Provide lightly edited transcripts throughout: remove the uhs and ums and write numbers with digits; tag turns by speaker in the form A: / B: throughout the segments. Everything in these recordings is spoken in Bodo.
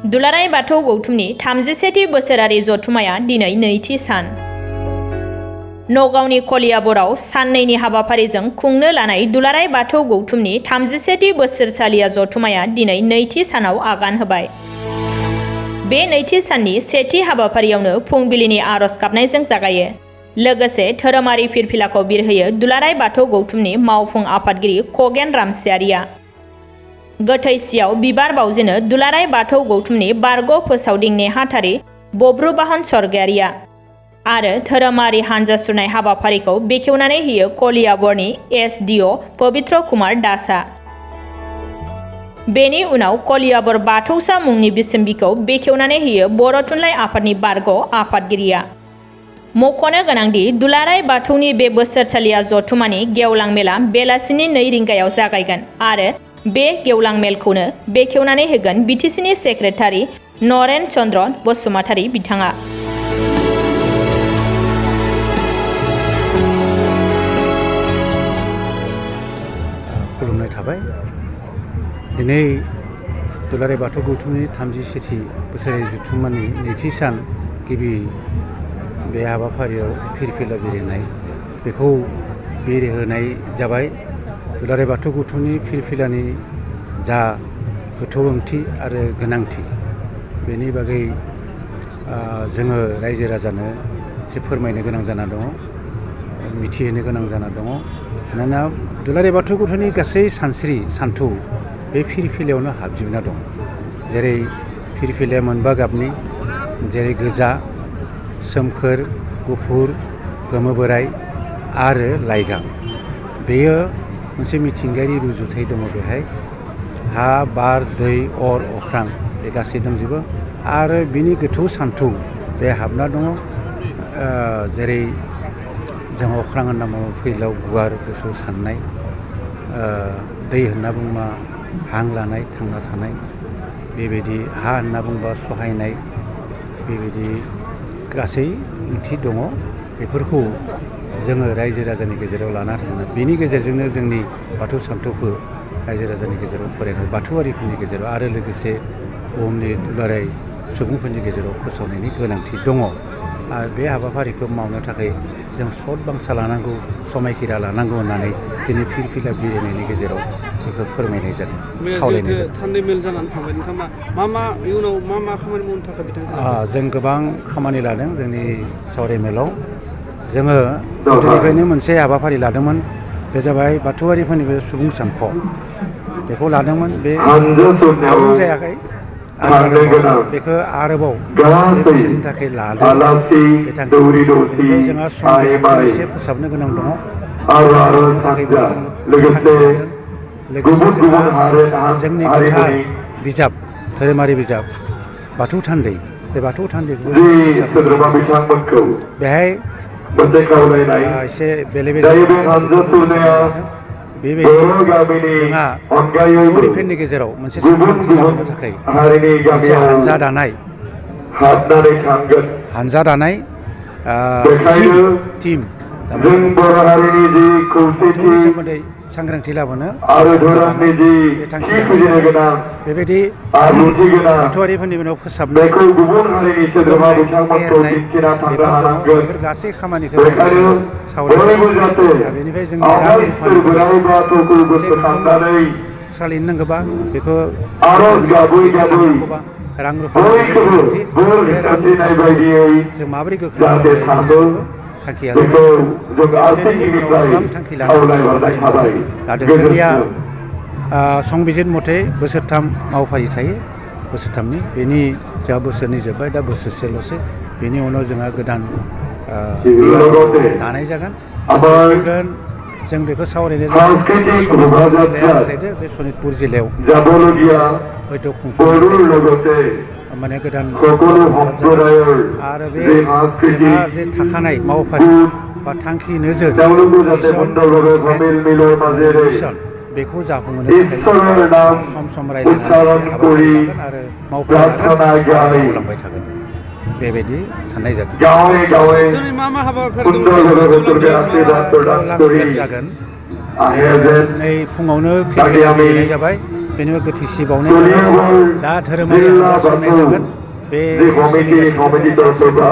A: दुलाराय बाथौ गौथुमनि 31थि बोसोरारि जथुमाया दिनै नैथि सान। नगावनि कलियाबराव साननैनि हाबाफारिजों खुंनो लानाय दुलाराय बाथौ गौथुमनि 31थि बोसोरसालिया जथुमाया दिनै नैथि सानाव आगान होबाय। बे नैथि साननि सेथि हाबाफारियावनो फुंबिलिनि आरज गाबनायजों जागायो। लोगोसे धोरोमारि फिरफिलाखौ बिरहोयो दुलाराय बाथौ गौथुमनि मावफुं आफादगिरि खगेन रामसियारिया। गोथैसियाव बिबार बावजेनो दुलाराय बाथौ गौथुमनि बारग' फोसावदिं नेहाथारि बब्रुबाहन सरगयारिया आरो धोरोमारि हानजा सुरनाय हाबाफारिखौ बेखेवनानै होयो कलियाबरनि एसडिअ पबित्र कुमार दासआ। बेनि उनाव कलियाबर बाथौसा मुंनि बिसम्बिखौ बेखेवनानै होयो बर' थुनलाइ आफादनि बारग' आफादगिरिया। मख'नो गोनांदि दुलाराय बाथौनि बे बोसोरसालिया जथुमानि गेवलां मेला बेलासिनि 2 रिंगायाव जागायगोन आरो बे गेवलां मेलखौनो बेखेवनानै होगोन बिटिसिनि सेक्रेटारि नरेन चन्द्र बसुमतारी बिथाङा।
B: खुलुमनाय थाबाय। दिनै दुलाराय बाथौ गौथुमनि 31थि बोसोरारि जथुम्मानि नैथि सान गिबि बे हाबाफारियाव फिरफिला बिरहोनाय बेखौ बिरहोनाय जाबाय। दुलाराय बाथौ गौथुमनि फिरफिलानि जा गोथौ ओंथि आरो गोनांथि बेनि बागै जोङो रायजो राजानो एसे फोरमायनो गोनां जाना दङ, मिथिहोनो गोनां जाना दङ। मानोना दुलाराय बाथौ गौथुमनि गासै सानस्रि सान्थौ बे फिरफिलायावनो हाबजोबना दं। जेरै फिरफिलाया मोनबा गाबनि, जेरै गोजा, सोमखोर, गुफुर, गोमो बोराइ आरो लाइगां। बेयो मोनसे मिथिंगायारि रुजुथाय दङ। बेहाय हा, बार, दै, अर, अख्रां बे गासै दंजोबो आरो बिनि गोथौ सान्थौ बे हाबना दङ। जेरै जों अख्रां होनना बुङो फैलाव गुवार गोसो साननाय, दै होनना बुङोबा हां लानाय थांना थानाय, बेबायदि हा होनना बुङोबा सहायनाय, बेबायदि गासै ओंथि दङ। बेफोरखौ जोङो रायजो राजानि गेजेराव लाना थाङो। बेनि गेजेरजोंनो जोंनि बाथौ सान्थौखौ रायजो राजानि गेजेराव फरायनाय बाथौआरिफोरनि गेजेराव आरो लोगोसे बुहुमनि दुलाराय सुबुंफोरनि गेजेराव फोसावनायनि गोनांथि दङ। आरो बे हाबाफारिखौ मावनो थाखाय जों सत बांसा लानांगौ, समायखिरा लानांगौ होननानै दिनै फिरफिला बिरहोनायनि गेजेराव बेखौ फोरमायनाय जादों, खावलायनाय जादों।
C: साननै मेल जानानै थांबाय नोंथाङा मा इयुनाव मा खामानि मावनो थाखाय बिथांखौ
B: जों गोबां खामानि लादों जोंनि सावराय मेलाव। जोङो गोदोनिफ्रायनो मोनसे हाबाफारि लादोंमोन, बे जाबाय बाथौआरिफोरनि बे सुबुं सानख' बेखौ लादोंमोन। बे आबुं जायाखै आरो बेखौ आरोबाव बे बोसोरनि थाखाय लादों बे थांखि। बेनिफ्राय जोंहा सम बिजिरखौ एसे फोसाबनो गोनां दङ, बेनि थाखायबो जों थांखि लादों। लोगोसे जोंहा जोंनि गोथार बिजाब, धोरोमारि बिजाब बाथौ थान्दै, बे बाथौ थान्दैखौबो बेहाय एसे बेले बेजे लादों। बेबायदि जोंहा बर'फोरनि गेजेराव मोनसे सांग्रांथि लाबोनो थाखाय मोनसे हानजा दानाय टिम बाथौनि सोमोन्दै सांग्रांथि लाबोनो बे थांखि लानाय जादों। बेबायदि बाथौआरिफोरनि उनाव फोसाबनाय, फोलोमनाय, फेहेरनाय बेफोर दङ। बेफोर गासै खामानिखौ सावरायबाय। बेनिफ्राय जोंनि रां रुफानि मोनसे गुदुं सालिनो नांगौबा बेखौ दैदेनलांनांगौबा रां रुफानि गोनांथि। बे रां रुफाखौ जों माबोरै गोख्रों खालामनो थांखिया बेनिखायनो इयुनाव गोबां थांखि लानानै लादों। जोंनिया संबिजित मथे बोसोरथाम मावफारि थायो, बोसोरथामनि। बेनि जोंहा बोसोरनै जोब्बाय, दा बोसोरसेल'सै। बेनि उनाव जोंहा गोदान दानाय जागोन। जों बेखौ सावरायनाय जागोन सनितपुर जिल्लाया बे सनितपुर जिल्लायाव हयथ' खुंफुंनाय माने गोदान आरो बे जोंहा जे थाखानाय मावफारि बा थांखि नोजोर मिशन बेखौ जाफुंहोनो थाखाय सम रायज्लायनानै हाबाफारि लागोन आरो मावफारि लागोन आरो मावलांबाय थागोन, बेबायदि साननाय जादों। जागोन नै फुङावनो फिरफिला गेलेनाय जाबाय, बेनिफ्राय गोथैसि बावनाय दा धोरोमारि हानजा संनाय जागोन बे सोलिगासिनो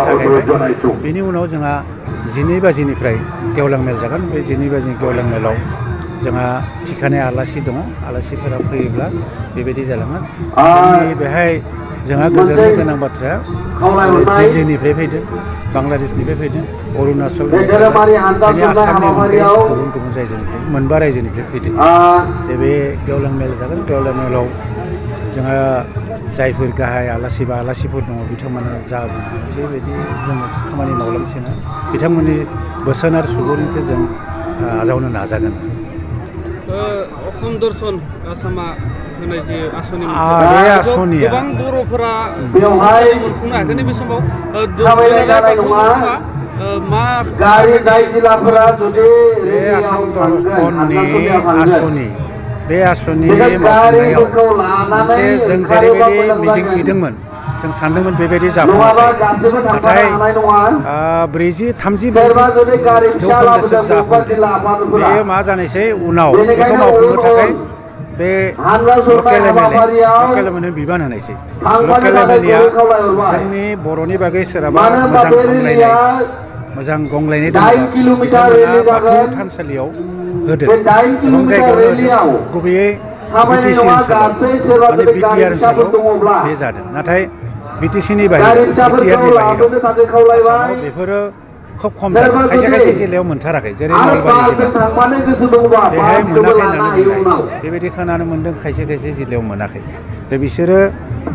B: जागायबाय बेनि उनाव जोंहा 12 बाजिनिफ्राय गेवलां मेल जागोन बे 12 बाजिनि गेवलां मेलाव जोंहा थिखानाय आलासि दङ आलासिफोरा फैयोब्ला बेबायदि जालांगोन जोंनि बेहाय जोंहा गोजोननो गोनां बाथ्राया दिल्लीनिफ्राय फैदों बांलादेशनिफ्राय फैदों अरुणाचलनिफ्राय जोंनि आसामनि अनगायै गुबुन गुबुन रायजोनिफ्राय मोनबा रायजोनिफ्राय फैदों बे गेवलां मेल जागोन गेवलां मेलाव जोंहा जायफोर गाहाय आलासि बा आलासिफोर दङ बिथांमोना जा बुङो बेबायदि जोङो खामानि मावलांसिनो बिथांमोननि बोसोन आरो सुबुरुनखौ जों आजावनो नाजागोन
C: अखम दर्शन आसामा होनाय जे आसनि
B: बे आसनिया
C: गोबां बर'फोरा बेवहाय मोनफुंनो हायाखै नैबे समाव मा गारि जाय जिल्लाफोरा जुदि
B: बे आसाम दर्शननि आसनि बे आसनि मावफुंनायाव मोनसे जों जेरैबायदि मिजिं थिदोंमोन जों सानदोंमोन बेबायदि जाफुङाखै नाथाय 30-40 जौखोन्दोसो जाफुंदों बेयो मा जानायसै उनाव बेखौ मावफुंनो थाखाय बे लकेल एमएलए बिबान होनायसै लकेल एमएलएआ जोंनि बर'नि बागै सोरहाबा मोजां गंलायनाय दङबा बिथांमोना बाथौ थानसालियाव होदों गोबां जायगायावनो होदों गुबैयै बिटिसि ओनसोलाव माने बिटिआर ओनसोलाव बे जादों नाथाय बिटिसिनि बाहेराव बिटिआरनि बाहेराव आसामाव बेफोरो खोब खम जादों खायसे खायसे जिल्लायाव मोनथाराखै जेरै नलबारि जिल्ला बेहाय मोनाखै होननानै बुंनाय बेबायदि खोनानो मोन्दों खायसे खायसे जिल्लायाव मोनाखै दा बिसोरो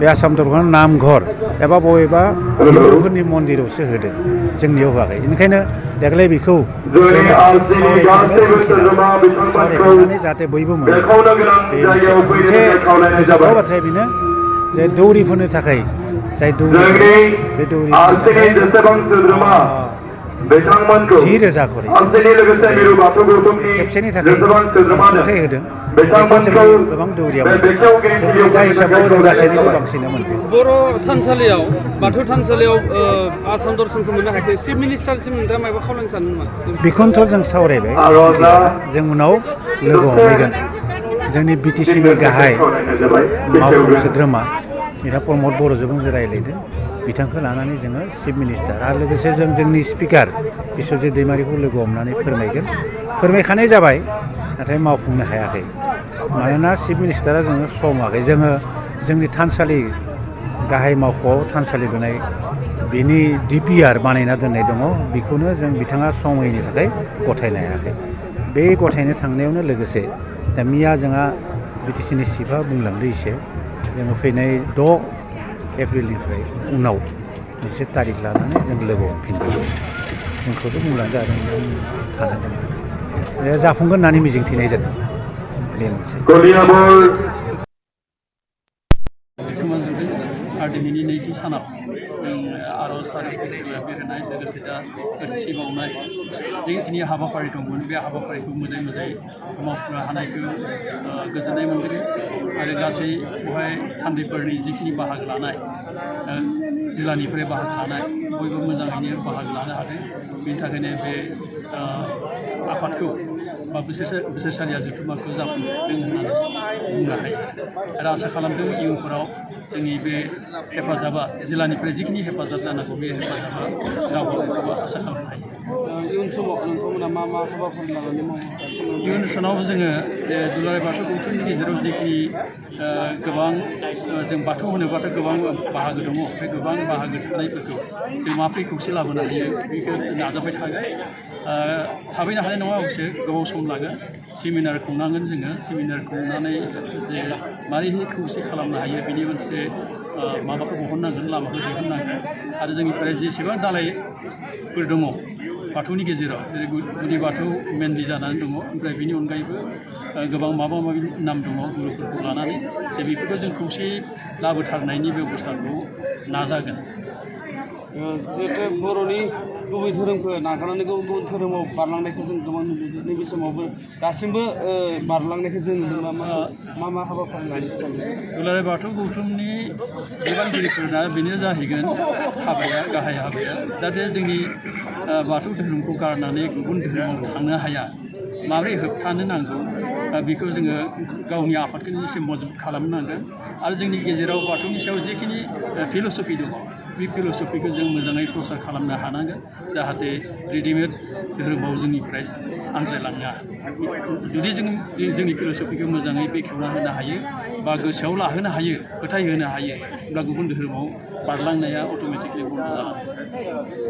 B: बे आसाम दरबार नामघर एबा बबेबा हिन्दुफोरनि मन्दिरावसो होदों जोंनियाव होआखै बेनिखायनो देग्लाय बेखौ सावरायफिननानै जाहाथे बयबो मोनो बे मोनसे गोजोनथाव बाथ्राया बेनो जे दौरिफोरनो थाखाय जाय दौरि बे दौरिफोरनि थाखाय 10,000 खरि खेबसेनि थाखाय अनसुंथाइ होदों बेखौ जोंनि गोबां दौरिया मोनदों जों दा हिसाबाव 1,000-निबो बांसिना मोनदों
C: बर' थानसालियाव बाथौ थानसालियाव आसाम दर्शनखौ मोननो हायाखै चिफ मिनिस्टारसिम नोंथाङा माबा खावलायनो सानो नामा
B: बेखौनोथ' जों सावरायबाय जों उनाव लोगो हमहैगोन जोंनि बिटिसिनि गाहाय मावफुं सोद्रोमा बिथां प्रमद बर'जों जों रायज्लायदों बिथांखौ लानानै जोङो चिफ मिनिस्टार आरो लोगोसे जों जोंनि स्पिकार बिश्वजित दैमारिखौ लोगो हमनानै फोरमायगोन फोरमायखानाय जाबाय नाथाय मावफुंनो हायाखै मानोना चिफ मिनिस्टारा जोङो सम होआखै जोङो जोंनि थानसालि गाहाय मावख'आव थानसालि लुनाय बिनि DPR बानायना दोननाय दङ बेखौनो जों बिथाङा सम होयैनि थाखाय गथायनो हायाखै बे गथायनो थांनायावनो लोगोसे दा मैया जोंहा बिटिसिनि चिफआ बुंलांदो एसे जोङो फैनाय 6 एप्रिलनिफ्राय उनाव मोनसे तारिख लानानै जों लोगो हमफिनगोन जोंखौथ' बुंलांदो आरो थानांगोन जाफुंगोन होननानै मिजिंथिनाय जादों बे मोनसे
C: आरो दिनैनि नैथि सानाव जों आर'ज आरो बेरायनाय लोगोसे दा गोथैसि बावनाय जिखिनि हाबाफारि दंमोन बे हाबाफारिखौ मोजाङै मावफुंनो हानायखौ गोजोननाय मोनदों आरो गासै बेवहाय थान्दैफोरनि जिखिनि बाहागो लानाय जिल्लानिफ्राय बाहागो लानाय बयबो मोजाङैनो बाहागो लानो हादों बेनि थाखायनो बे आफादखौ बा बोसोरसालिया जथुम्माखौ जाफुंदों होननानै बुंनो हायो आरो आसा खालामदों इयुनफोराव जोंनि बे हेफाजाबा जिल्लानिफ्राय जिखिनि हेफाजाब जानांगौ बे हेफाजाबा रावबो आसा खालामनो हायो इयुन समाव नोंथांमोना मा हाबाफारि लानानै मावो इयुन समाव जोङो दुलाराय बाथौ गौथुमनि गेजेराव जिखिनि गोबां जों बाथौ होनोब्लाथ' गोबां बाहागो दङ बे गोबां बाहागो थानायफोरखौ जों माबोरै खौसे लाबोनो हायो बेखौ नाजाबाय थागोन थाबैनो हानाय नङा अबयसे गोबाव सम लागोन सेमिनार खुंनांगोन जोङो सेमिनार खुंनानै जे माबोरै खौसे खालामनो हायो बेनि मोनसे माबाखौ बहननांगोन लामाखौ दिहुननांगोन आरो जोंनिफ्राय जेसेबां दालायफोर दङ बाथौनि गेजेराव जेरै गुदि बाथौ मेनलि जानानै दङ ओमफ्राय बेनि अनगायैबो गोबां माबा माबि नाम दङ गुरुफोरखौ लानानै जे बेफोरखौ जों खौसे लाबोथारनायनि बेब'स्थाखौ नाजागोन जिहेतु बर'नि गुबै धोरोमखौ नागारनानै गुबुन धोरोमाव बारलांनायखौ जों गोबां नुदों नैबे समावबो दासिमबो बारलांनायखौ जों नुदों मा हाबाफारि लानो दुलाराय बाथौ गौथुमनि बिबानगिरिफोरना बेनो जाहैगोन गाहाय हाबाया जाहाथे जोंनि बाथौ धोरोमखौ गारनानै गुबुन धोरोमाव थांनो हाया माबोरै होबथानो नांगौ बेखौ जोङो गावनि आफादखौ एसे मजबुत खालामनांगोन आरो जोंनि गेजेराव बाथौनि सायाव जिखिनि फिल'सफि दङ बे फिल'सफिखौ जों मोजाङै प्रसार खालामनो हानांगोन जाहाथे रेडिमेड धोरोमाव जोंनिफ्राय आनज्रायलाङा जुदि जों जोंनि फिल'सफिखौ मोजाङै बेखेवना होनो हायो बा गोसोआव लाहोनो हायो फोथायहोनो हायो अब्ला गुबुन धोरोमाव बारलांनाया अट'मेटिकलि बन्द जालाङो